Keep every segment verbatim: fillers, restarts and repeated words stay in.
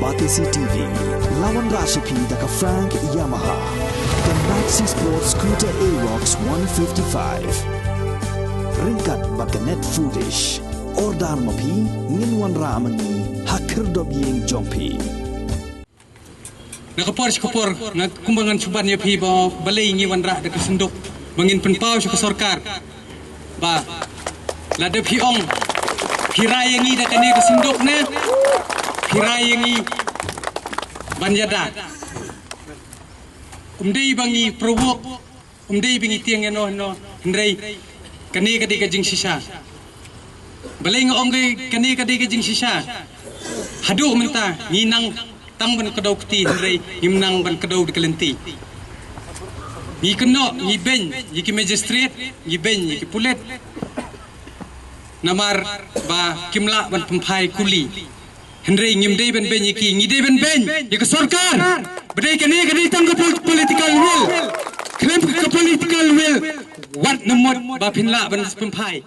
Batesi T V, la wanrah sha phi da ka Frank Yamaha, ka Maxi Sport Scooter Aerox one fifty-five. Ryngkat bad ka Net Foodish. Order ma phi, ngin wanrah ma ngi ha khyrdop ïing jong phi. Na ka por sha ka por, nga kumba ngan shu ban ïa phi ba balei ngi wanrah da ka synduk ba ngin pynpaw sha ka sorkar. Ba lada phi ong phi rai ïa ngi da kane ka synduk ne, phi rai ïa ngi ban ïada. Um dei ba ngi provoke, um dei ba ngi tieng ïano ïano, hynrei kane ka dei ka jingshisha. Balei nga ong ka, kane ka dei ka jingshisha? Haduh mynta ngi nang tang ban kdew kti, hynrei ngim nang ban kdew da ka lynti. Ngi kynnoh, ngi beiñ ïa ki magistrate, ngi beiñ ïa ki pulit. Namar ba kim lah ban pynphai kuli. Hynrei ngim dei ban beiñ ïa ki, ngi dei ban beiñ ïa ka sorkar. Ba dei kane ka dei tang ka pol-, political will. Khlem ka political will, wat ne mut ba phin lah ban pynphai.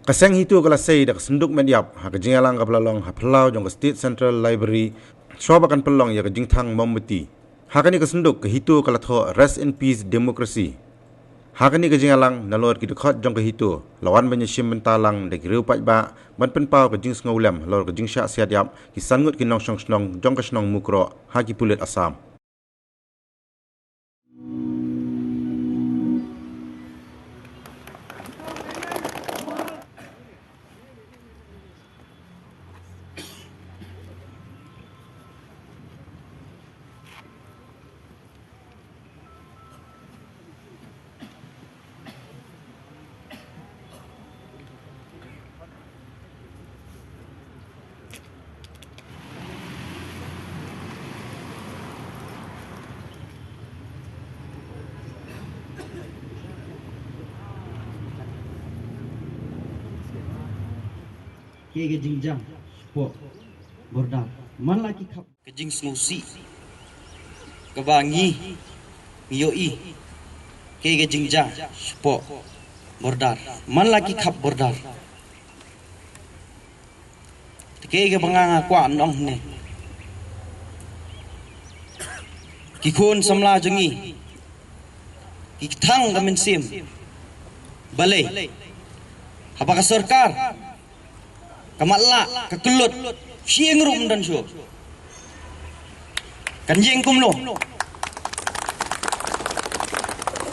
Ka seng HITO ka la sei da ka synduk met ïap ha ka jingïalang kaba la long ha phyllaw jong ka State Central Library, shwa ba kan pynlong ïa ka jingthang mombati. Ha kane ka synduk ka HITO ka la thoh Rest in Peace Democracy. Ha kane ka jingïalang, nalor ki dkhot jong ka HITO la wan ban ïashim bynta lang da ki riew paidbah ban pynpaw ka jingsngewlem halor ka jingshah siat ïap ki san ngut ki nongshong shnong jong ka shnong Mukroh ha ki pulit Assam. Kaei ka jingjia shapoh border? Man la ki khap. Ka jingsngewsih kaba ngi, ngi ïohi, kaei ka jingjia shapoh border? Man la ki khap border. Te kaei kaba nga, nga kwah ban ong hangne, ki khun samla jong ngi ki thang ka mynsiem. Balei? Haba ka sorkar ka matlah, ka kyllut, shyieng ruh ym don shuh. Kan ïeng kumno?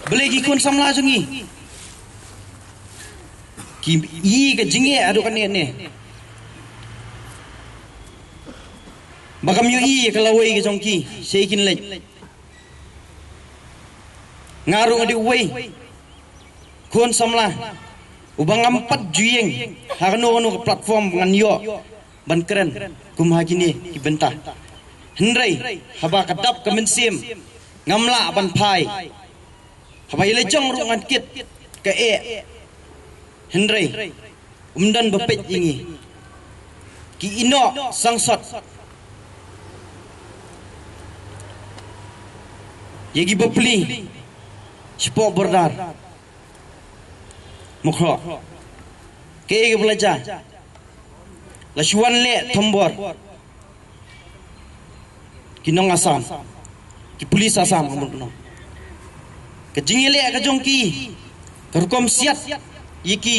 Balei ki khun samla jong ngi ki ïohi ka jingeh haduh kane ne? Ba kam ïohi ïa ka lawei ka jong ki, sha kin leit. Nga ruh nga dei uwei khun samla uba ngam pat ju ïeng ha kano kano ka platform ngan ïoh ban kren kum ha kine ki bynta. Hynrei haba ka dap ka mynsiem ngam lah ban phai. Haba ïa la jong ruh ngan kit ka eh. Hynrei ym don ba peit ïa ngi. Ki ïehnoh sangsot ïa ki bapli shapoh border Mukroh. Kaei kaba la jia? La shu wan leh thombor ki nong Assam, ki pulit Assam, ka mut nong. Ka jingïaleh ka jong ki, ka rukom siat ïa ki,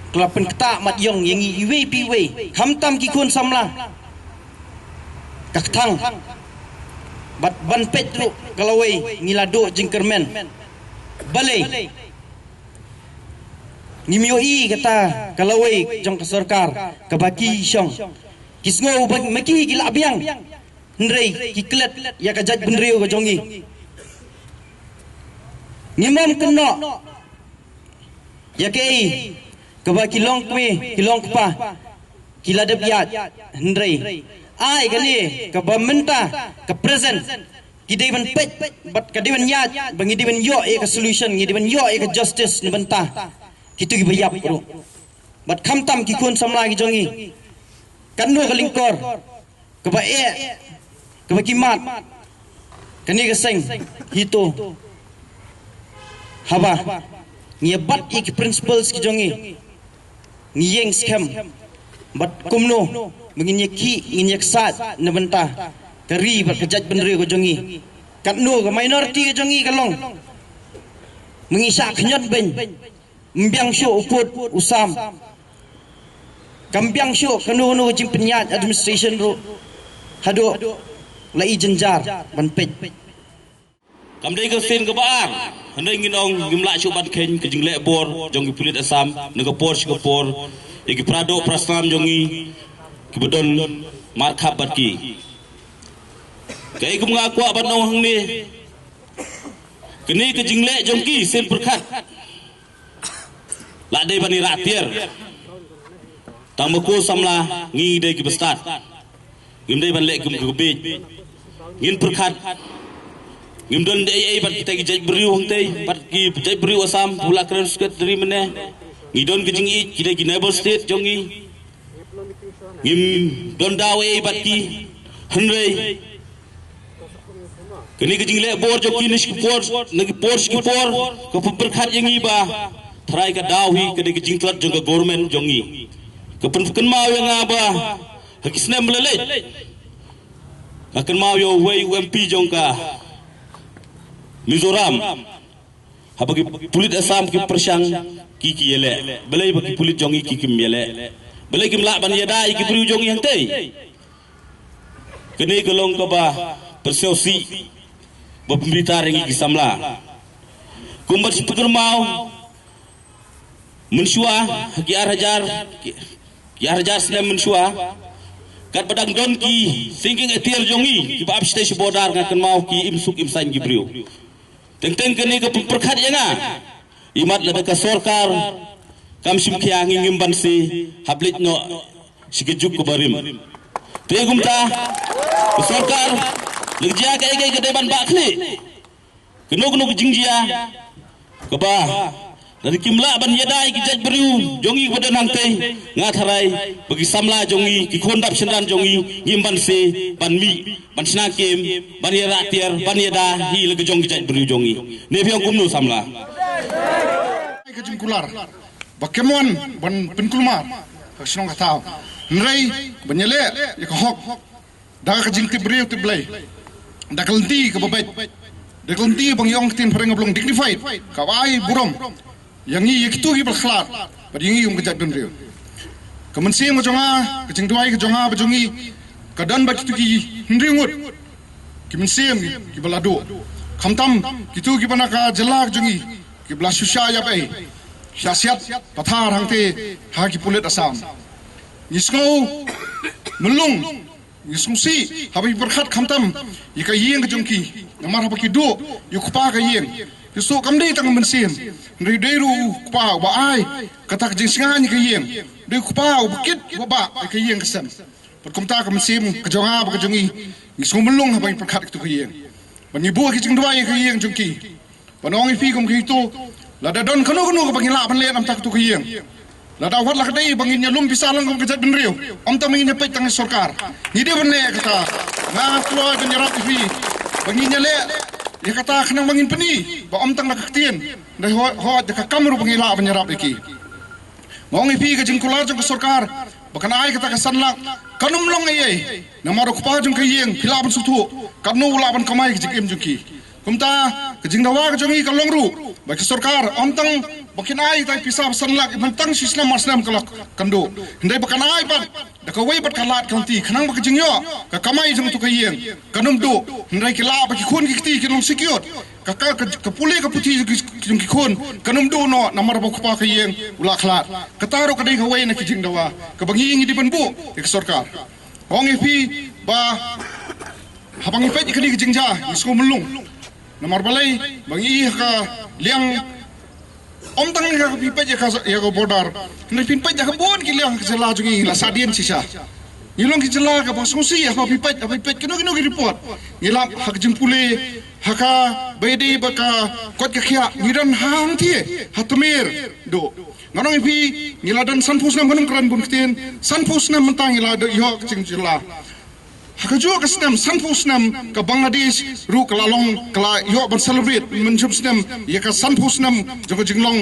ka la pynktah mat ïong ïa ngi iwei pa iwei, khamtam ki khun samla. Ka kthang bad ban peit ruh ka lawei, ngi la duh jingkyrmen. Balei? Ngim ïohi kata ka lawei jong ka sorkar kaba ki shong. Ki sngew ba ma ki ki la biang. Hynrei ki klet ïa ka jaitbynriew ka jong ngi. Ngim nym kynnoh ïa kaei kaba ki longkmie, ki longkpa ki la dep ïaid. Hynrei ai kane kaba mynta, ka present, ki dei ban peit bad ka dei ban ïaid, ba ngi dei ban ïoh ïa ka solution, ngi dei ban ïoh ïa ka justice na bynta kito kiba ïap ruh. Bad khamtam ki khun samla ki jong ngi, katno ka lyngkor kaba eh, kaba ki mad kane ka seng HITO. Haba ngi ïa bat ïa ki principles ki jong ngi, ngi ïeng skhem Bad kumno ba ngin ïakhih, ngin ïaksaid na bynta ka ri bad ka jaitbynriew ka jong ngi? Katno ka minority ka jong ngi ka long? Mynta sha khyndiat beiñ, ym biang shuh u pud u sam. Kam biang shuh kano kano ka jingpynïaid administration ruh. Haduh la i jynjar ban peit. Kam dei ka sien kaba ar, hynrei ngin ong ngim lah shuh ban kheiñ ka jingleh bor jong ki pulit Assam na ka por sha ka por ïa ki paradoh parasnam jong ngi kiba don markhap bad ki. Kaei kum nga kwah ban ong hangne, kane ka jingleh jong ki sien pyrkhat la dei ban ïarap tiar. Tang ba ko samla ngi dei kiba stad. Ngim dei ban leh kum ka bieit. Ngin pyrkhat. Ngim don dei ei bad kita ki jaitbynriew hangtei, bad ki jaitbynriew Assam, pula kren sket dari mene. Ngi don ki jingïeit, ki dei ki neighbor state jong ngi. Ngim don daw ei bad ki. Hynrei kane ka jingleh bor jong ki na ki por, na ki por sha ki por, ka pynpyrkhat ïa ngi ba tharai ka daw hi ka dei ka jingtlot jong ka government jong ngi. Ka pynkynmaw ïa nga ba ha ki snem ba la leit, nga kynmaw ïa uwei u M P jong ka Mizoram. Haba ki pulit Assam ki pyrshang ki ki ïaleh. Balei ba ki pulit jong ngi ki kim ïaleh? Balei kim lah ban ïada ïa ki briew jong ngi hangtei? Kane ka long kaba pyrshah sih ba pynbitar ïa ngi ki samla. Kumba shu pynkymaw mynshuwa ha ki ar hajar, ki, ki ar hajar snem mynshuwa, katba dang don ki thinking atiar jong ngi kiba ap shatei sha border, nga kynmaw ki im suk im saiñ ki briew. Teng teng kane ka pynpyrkhat ïa nga. Imat lada ka sorkar kam shim khia, ngi ngim banse hap leit noh sha ka juk kaba rim. Te kumta ka sorkar, lada jia kaei kaei ka dei ban bah khlieh. Kano kano ka jingjia kaba lada kim lah ban ïada ïa ki jaitbynriew jong ngi kiba don hangtei, nga tharai ba ki samla jong ngi, ki khun dap shynrang jong ngi, ngim banse ban mih ban shna kem, ban ïarap tiar, ban ïada hi la ka jong ki jaitbynriew jong ngi. Ne phi ong kumno samla? Ka jingkular ba kem wan ban pynkulmar ha ka shnong ka thaw, hynrei ban ïaleh ïa ka hok da ka jingtip briew tip Blei, da ka lynti kaba beit, da ka lynti ba ngi ong ktien phareng ba long dignified, kaba ai burom ïa ngi, ïa kito kiba la khlad bad ïa ngi kum ka jaitbynriew. Ka mynsiem ka jong nga, ka jingduwai ka jong nga bad jong ngi, ka don bad kito ki hynriew ngut ki mynsiem kiba la duh, khamtam kito kiba na ka jylla ka jong ngi kiba la shu shah ïap ei, shah siat pathar hangtei ha ki pulit Assam. Ngi sngew myllung, ngi sngewsih haba ngi pyrkhat khamtam ïa ka ïing ka jong ki. Namar haba ki duh ïa u kpa ka ïing, ki sngew kam dei tang mynsiem, hynrei dei ruh u kpa uba ai kata ka jingsngew ïa ka ïing, dei u kpa uba kit uba bah ïa ka ïing ka sem. Bad kumta ka mynsiem ka jong nga bad ka jong ngi, ngi sngew myllung haba ngi pyrkhat ïa kito ka ïing. Bad ngi buh ki jingduwai ïa ka ïing jong ki. Ban ong ïa phi kum kito, lada don kano kano kaba ngi lah ban leh namar kata ka ïing, lada wat la ka dei ba ngin ïalum pisa lang kum ka jaitbynriew, ym tang ba ngin ïapeit tang ïa sorkar. Ngi dei ban leh kata. Nga kloi ban ïarap ïa phi ba ngin ïaleh ïa kata khnang ba ngin pyni ba ym tang la ka ktien, hynrei hooid, hooid da ka kam ruh ba ngi lah ban ïarap ïa ki. Nga ong ïa phi, ka jingkular jong ka sorkar ba kan ai kata ka san lak kan ym long ei ei. Namar u kpa jong ka ïing phi lah ban sngewthuh katno u lah ban kamai ka jingim jong ki. Kumta ka jingdawa ka jong ngi ka long ruh ba ka sorkar ym tang ba kin ai kata ka pisa ba san lak ban tang shi snem ar snem ka lak kan duh, hynrei ba kan ai pat da kawei pat ka lad ka lynti khnang ba ka jingïoh ka kamai jong kata ka ïing kan ym duh, hynrei ki lah ba ki khun ki kti kin long secured. Ka, ka, ka, ka pule ka puthi jong ki, jong ki khun kan ym duh noh namar ba u kpa ka ïing u la khlad. Kata ruh ka dei kawei na ki jingdawa kaba ngi ngi dei ban buh ïa ka sorkar. Ong ïa phi ba haba ngi peit ïa kane ka jingjia ngi sngew myllung. Namar balei? Ba ngi ïa ka liang, ym tang ïa ka phi peit ïa ka, ïa ka border, hynrei phin peit ïa ka bun ki liang ka jylla jong ngi la sah dien shisha. Ngi long ki jylla kaba sngewsih haba phi peit, haba phi peit kino kino ki report. Ngi lap ha ka jingpule, ha kaba ïadei bad ka koit ka khiah, ngi don hangtei ha tmier duh. Ngan ong ïa phi, ngi la don sanphew snem, ngan ym kren bun ktien, sanphew snem mynta ngi la ïoh ka jingjylla. Ha kajuh ka snem sanphew snem ka Bangladesh ruh ka la long, ka la ïoh ban celebrate mynjur snem ïa ka sanphew snem jong ka jinglong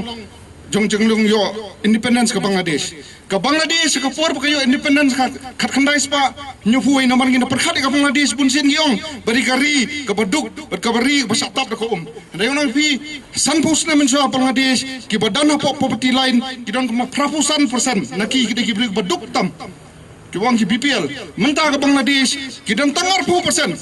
jong jinglong ïoh independence ka Bangladesh. Ka Bangladesh ka por ba ka ïoh independence ka khatkhyndai spah hynñiewphew wei, namar ngin da pyrkhat ïa ka Bangladesh bun sien ngi ong ba dei ka ri kaba duk bad kaba ri kaba shah tap da ka um. Hynrei ngan ong ïa phi, sanphew snem mynshuwa Bangladesh kiba don hapoh poverty line ki don kumba phraphew san percent na ki, ki dei ki briew kiba duk tam. Ki ong ki B P L. Mynta ka Bangladesh ki don tang arphew percent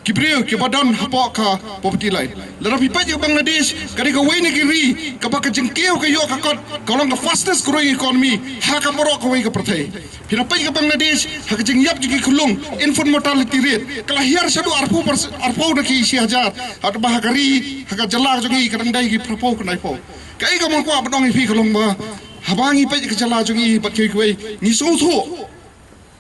ki briew kiba don hapoh ka poverty line. Lada phi peit ïa ka Bangladesh, ka dei kawei na ki ri kaba ka jingkiew ka ïoh ka kot, ka long ka fastest growing economy ha ka baroh kawei ka pyrthei. Phi na peit ïa ka Bangladesh, ha ka jingïap jong ki khunlung, infant mortality rate ka la hiar shaduh arphew percent, arphew na ki shi hajar. Haba ha ka ri, ha ka jylla jong ngi ka dang dei ki phraphew khyndai phew. Kaei kaba nga kwah ban ong ïa phi ka long ba haba ngi peit ïa ka jylla jong ngi bad kiwei kiwei, ngi sngewthuh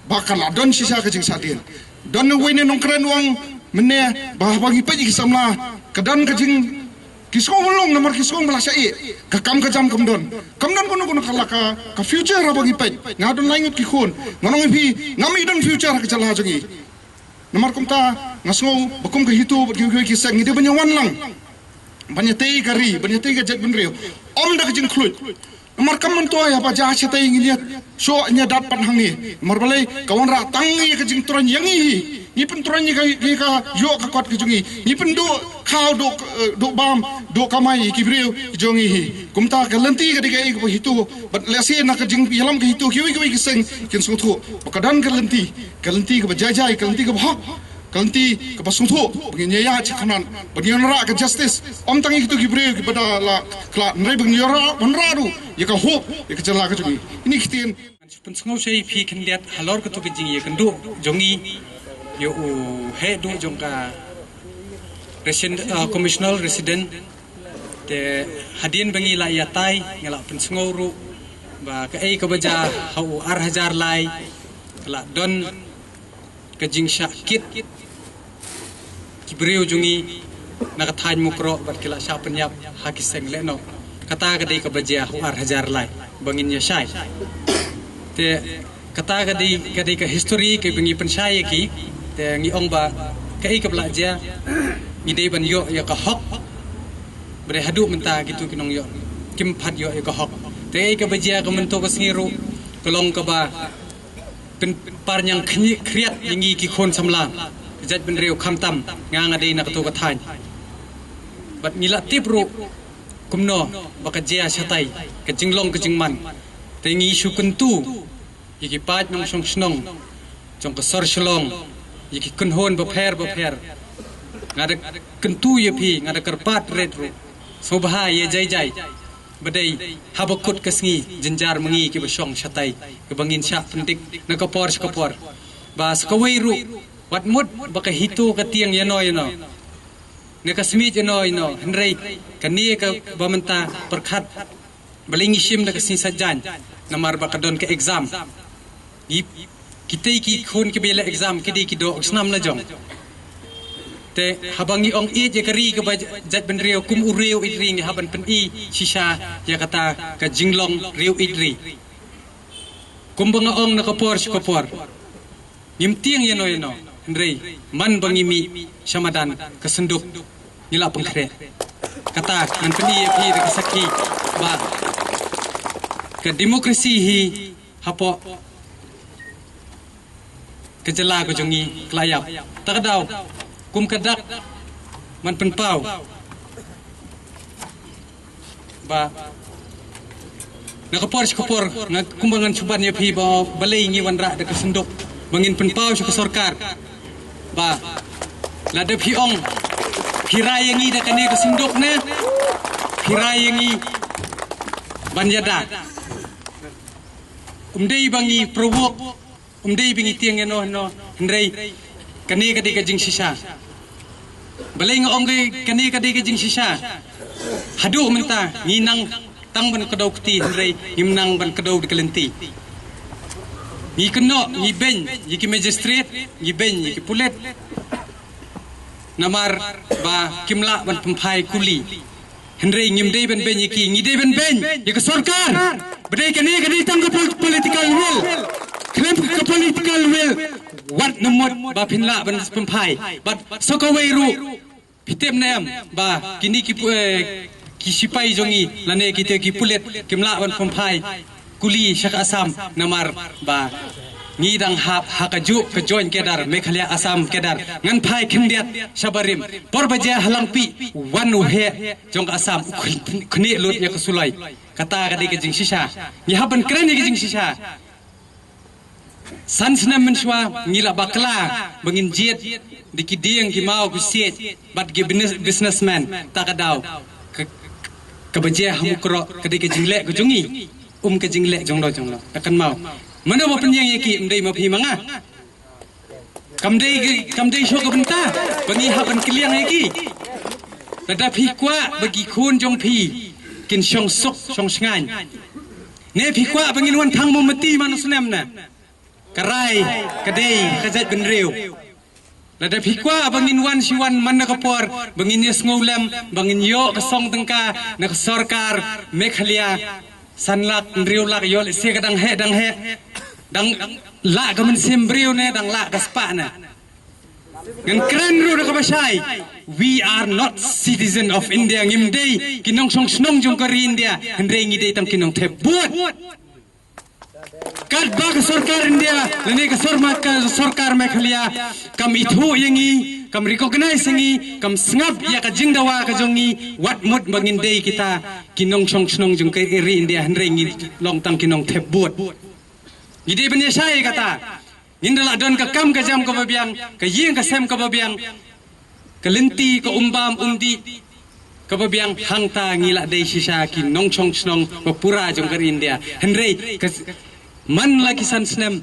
ba ka la don shisha ka jingsahdien. Don uwei ne nongkren u ong mynne ba haba ngi peit ïa ki samla, ka don ka jing, ki sngew mlung namar ki sngew ba la shah ïeh, ka kam ka jam kam don. Kam don kano kano ka la ka, ka future haba ngi peit. Nga don lai ngut ki khun, nga ong ïa phi, ngam i don future ha ka jylla jong ngi. Namar kumta nga sngew ba kum ka HITO bad kiwei kiwei ki seng ngi dei ban ïa wan lang ban ïa tei ka ri, ban ïa tei ka jaitbynriew, ym da ka jingkhluit. Namar kam myntoi haba jia shatei ngin ïa shoh, ngin ïa dat pat hangne. Namar balei? Ka wanrah tang ïa ka jingtroiñ ïa ngi hi. Ngi pyntroiñ ïa ka, ïa ka ïoh ka kot ka jong ngi. Ngi pynduh khaw, duh, eh, duh bam, duh kamai ïa ki briew ki jong ngi hi. Kumta ka lynti ka dei kaei kaba HITO bad lehse na ka jingïalam ka HITO kiwei kiwei ki seng kin sngewthuh ba ka don ka lynti, ka lynti kaba jai jai, ka lynti kaba hok, ka lynti kaba sngewthuh ba ngin ïaid sha khmat, ba ngin wanrah ka justice, ym tang ïa kito ki briew kiba da la khlad, hynrei ba ngin wanrah, wanrah ruh ïa ka hope ïa ka jylla ka jong ngi. Kine ki ktien. Pynsngewsih ïa phi khyndiat halor kato ka jingïakynduh jong ngi ïa u heh duh jong ka resident, uh, commissioner resident. Te hadien ba ngi la ïatai, ngi la pynsngew ruh ba kaei kaba jia ha u ar hajar lai ka la don ka jingshah kit ki briew jong ngi na ka thaiñ Mukroh bad ki la shah pynïap ha ki seng lehnoh. Kata ka dei kaba jia ha u ar hajar lai ba ngin ïa shai. Te kata ka dei, ka dei ka history kaba ngi pynshai ïa ki. Te ngi ong ba kaei kaba la jia, ngi dei ban ïoh ïa ka hok. Ba dei haduh mynta kito ki nongïoh kim pat ïoh ïa ka hok. Te kaei kaba jia ka mynta ka sngi ruh ka long kaba pynpar ñiang khñi-, khriat ïa ngi ki khun samla ka jaitbynriew, khamtam nga, nga dei na kato ka thaiñ. Bad ngi la tip ruh kumno ba ka jia shatai ka jinglong ka jingman. Te ngi shu kyntu ïa ki paid nongshong shnong jong ka sor Shillong, ïa ki kynhun bapher bapher. Nga da kyntu ïa phi, nga da kyrpad rit ruh, sngewbha ïa jai jai. Ba dei haba kut ka sngi, jynjar ma ngi kiba shong shatai, kaba ngin shah pyndik na ka por sha ka por. Ba sa kawei ruh, wat mut ba ka HITO ka tieng ïano ïano, ne ka SMIT ïano ïano, hynrei kane kaba mynta pyrkhat, balei ngi shim da ka sngi Saitjaiñ, namar ba ka don ka exam. Ngi, kitei ki khun kiba ïaleh exam ki dei ki doh snam la jong. Te haba ngi ong ïeit ïa ka ri kaba jaitbynriew, kum u riew ïeit ri, ngi hap ban pyni shisha ïa kata ka jinglong riew ïeit ri. Kumba nga ong na ka por sha ka por, ngim tieng ïano ïano, hynrei man ba ngi mih sha madan ka synduk ngi la pynkhreh. Kata ngan pyni ïa phi da ka sakhi ba ka democracy hi hapoh ka jylla ka jong ngi ka la ïap. Ta ka daw, kum ka dak, ngan pynpaw ba na ka por sha ka por, nga kumba ngan shu ban ïa phi ba balei ngi wanrah da ka synduk, ba ngin pynpaw sha ka sorkar ba lada phi ong phi rai ïa ngi da kane ka synduk ne phi rai ïa ngi ban ïada. Um dei ba ngi provoke, um dei ba ngi tieng ïano ïano, hynrei kane ka dei ka jingshisha. Balei nga ong ka, kane ka dei ka jingshisha? Haduh mynta ngi nang tang ban kdew kti, hynrei ngim nang ban kdew da ka lynti. Ngi kynnoh, ngi beiñ ïa ki magistrate, ngi beiñ ïa ki pulit, namar ba kim lah ban pynphai kuli. Hynrei ngim dei ban beiñ ïa ki, ngi dei ban beiñ ïa ka sorkar. Ba dei kane ka dei tang ka pol-, political will. Khlem ka political will, wat na mut ba phin lah ban pynphai. Bad sa kawei ruh, phi tip ne em ba kine ki pu-, eh, ki sipai jong ngi lane kito ki pulit kim lah ban pynphai kuli sha ka Assam, namar ba ngi dang hap ha kajuh ka joint cadre Meghalaya Assam cadre. Ngan phai khyndiat sha barim. Por ba jia ha Langpih, wan u heh jong ka Assam u khnieh lut ïa ka suloi. Kata ka dei ka jingshisha. Ngi hap ban kren ïa ka jingshisha. San snem mynshuwa ngi la bakla ba ngin jied da ki dieng, ki maw, ki siej bad ki business, businessman. Ta ka daw ka, ka ba jia ha Mukroh ka dei ka jingleh ka jong ngi, um ka jingleh jong no jong no. Ka kan maw. Mano ba pynïeng ïa ki? Ym dei ma phi ma nga. Kam dei, kam dei shuh ka bynta ba ngi hap ban kylliang ïa ki. Lada phi kwah ba ki khun jong phi kin shong suk shong shngaiñ, ne phi kwah ba ngin wan thang mombati man u snem na, ka rai ka dei ka jaitbynriew. Lada phi kwah ba ngin wan shi wan man na ka por ba ngin ïa sngewlem, ba ngin ïoh ka song tyngka na ka sorkar Meghalaya, san lak, hynriew lak, ïoh lehse ka dang heh, dang heh, dang lah ka mynsiem briew ne dang lah ka spah ne. Ngan kren ruh da kaba shai. We are not citizen of India. Ngim dei ki nongshong shnong jong ka ri India. Hynrei ngi dei tang ki nongthep vote. Katba ka sorkar India lane ka sorma-, ka sorkar Meghalaya kam ithuh ïa ngi, kam recognize ïa ngi, kam sngap ïa ka jingdawa ka jong ngi, wat mut ba ngin dei kita ki nongshong shnong jong ka ri India, hynrei ngi long tang ki nongthep vote. Ngi dei ban ïa shai kata. Ngin da lah don ka kam ka jam kaba biang, ka ïing ka sem kaba biang, ka lynti, ka umbam umdih kaba biang. Hangta ngi lah dei shisha ki nongshong shnong ba pura jong ka ri India. Hynrei ka s-, man la ki san snem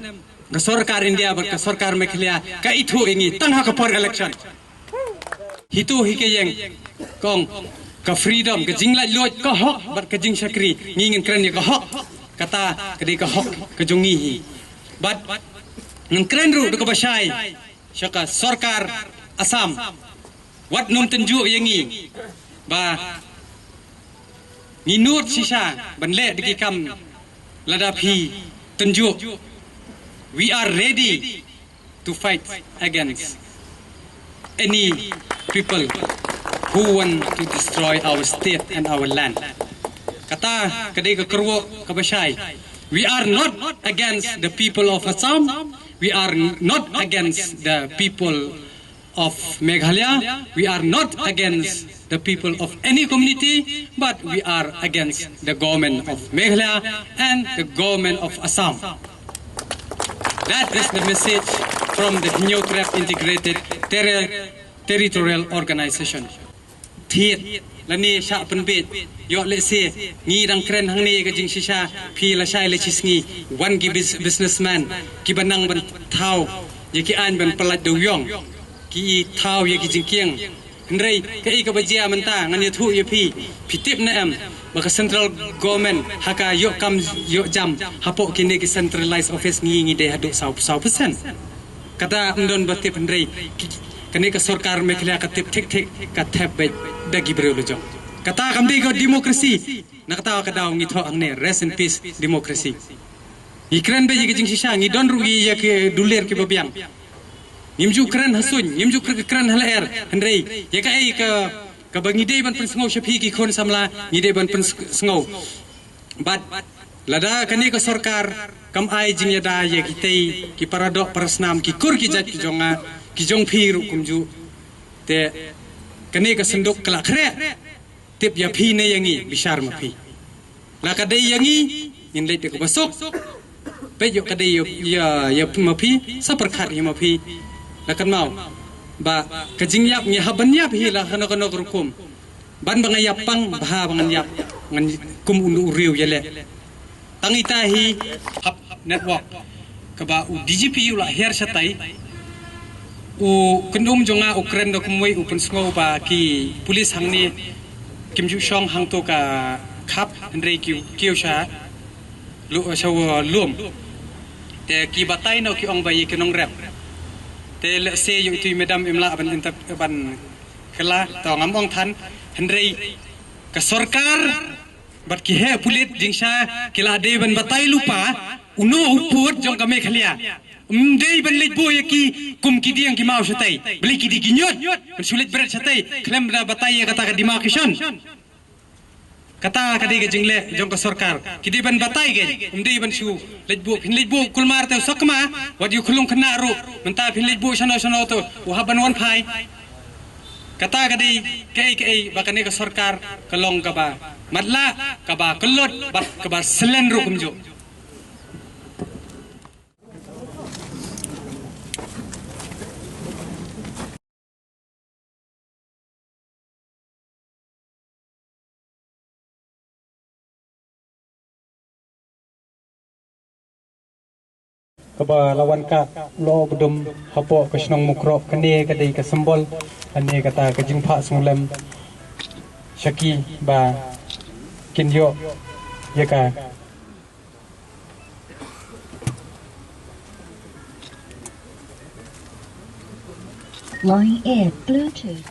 ka sorkar India bad ka sorkar Meghalaya ka ithuh ïa ngi tang ha ka por election. Hito hi ka ïeng kong, ka freedom, ka jinglaitluid, ka hok bad ka jingshakri. Ngi ngin kren ïa ka hok. Kata ka dei ka hok ka jong ngi hi. Bad ngin kren ruh da kaba shai sha ka sorkar Assam. Wat nym tynjuh ïa ngi ba ngi nud shisha ban leh da ki kam. Lada phi tynjuh, we are ready to fight against any people who want to destroy our state and our land. Kata ka dei ka kyrwoh kaba shai. We are not against the people of Assam. We are not against the people of Meghalaya. We are not against the people of any community, but we are against the government of Meghalaya and the government of Assam. That is the message from the Hynñiewtrep Integrated Terri-, Territorial Organization. Thied lane shah pynbeit. Ïoh lehse ngi dang kren hangne ka jingshisha, phi la shai la shisngi, wan ki bus-, businessman kiba nang ban thaw ïa ki aiñ ban pyllait da u ïong, ki thaw ïa ki jingkieng. Hynrei kaei kaba jia mynta, ngan ïathuh ïa phi. Phi tip ne em ba ka central government ha ka ïoh kam ïoh jam hapoh kine ki centralized office ngi, ngi dei haduh saw, saw percent. Kata ym don ba tip, hynrei ki, kane ka sorkar Meghalaya ka tip thik thik, ka thep beit da ki briew la jong. Kata kam dei ka democracy. Na kata ka daw ngi thoh hangne, rest in peace democracy. Ngi kren beit ïa ka jingshisha, ngi don ruh ïa ki dulir kiba biang. Ngim ju kren ha suiñ, ngim ju kren ha lyer, hynrei ïa kaei ka, kaba ngi dei ban pynsngew sha phi ki khun samla, ngi dei ban pynsngew. Bad lada kane ka sorkar kam ai jingïada ïa kitei ki paradoh parasnam, ki kur ki jait ki jong nga, ki jong phi ruh kumjuh, te kane ka synduk ka la khreh. Tip ïa phi ne ïa ngi, bishar ma phi. La ka dei ïa ngi, ngin leit da kaba suk. Peit ïoh ka dei ïa, ïa, ïa ma phi, sa pyrkhat ïa ma phi. La kan mau ba ka jingïap ngi hap ban ïap hi la kano kano ka rukom. Ban ba nga ïap pang, bha ba ngan ïap, ngan kum u, u riew ïaleh. Tang ita hi hap network kaba u D G P u la hiar shatai. U khynnah jong nga u kren da kumwei, u pynsngew ba ki pulit hangne kim ju shong hangto ka khap, hynrei ki kiew sha lu-, sha lum. Te ki batai noh ki ong ba ïa ki nongrep. Te lehse ïa utu i madam im lah ban inter-, ban kylla, to ngam ong than, hynrei ka sorkar bad ki heh pulit jingshisha ki la dei ban batai lypa uno u pud jong ka Meghalaya. Ym dei ban leit buh ïa ki kum ki dieng ki maw shatai. Balei ki dei ki ñiut ban shu leit bret shatai khlem da batai ïa kata ka demarcation. Kata ka dei ka jingleh jong ka sorkar. Ki dei ban batai ka, ym dei ban shu leit buh, phin leit buh kulmar te u sakma, wat ïa u khyllung khynnah ruh, mynta phin leit buh shano shano te u hap ban wan phai. Kata ka dei kaei kaei ba kane ka sorkar ka long kaba matlah, kaba kyllut, bad kaba slen ruh kumjuh. Kaba la wan ka lo bdum hapoh ka shnong Mukroh, kane ka dei ka symbol, kane kata ka jingphah sngewlem sha ki ba kin ïoh ïa ka. Line in Bluetooth.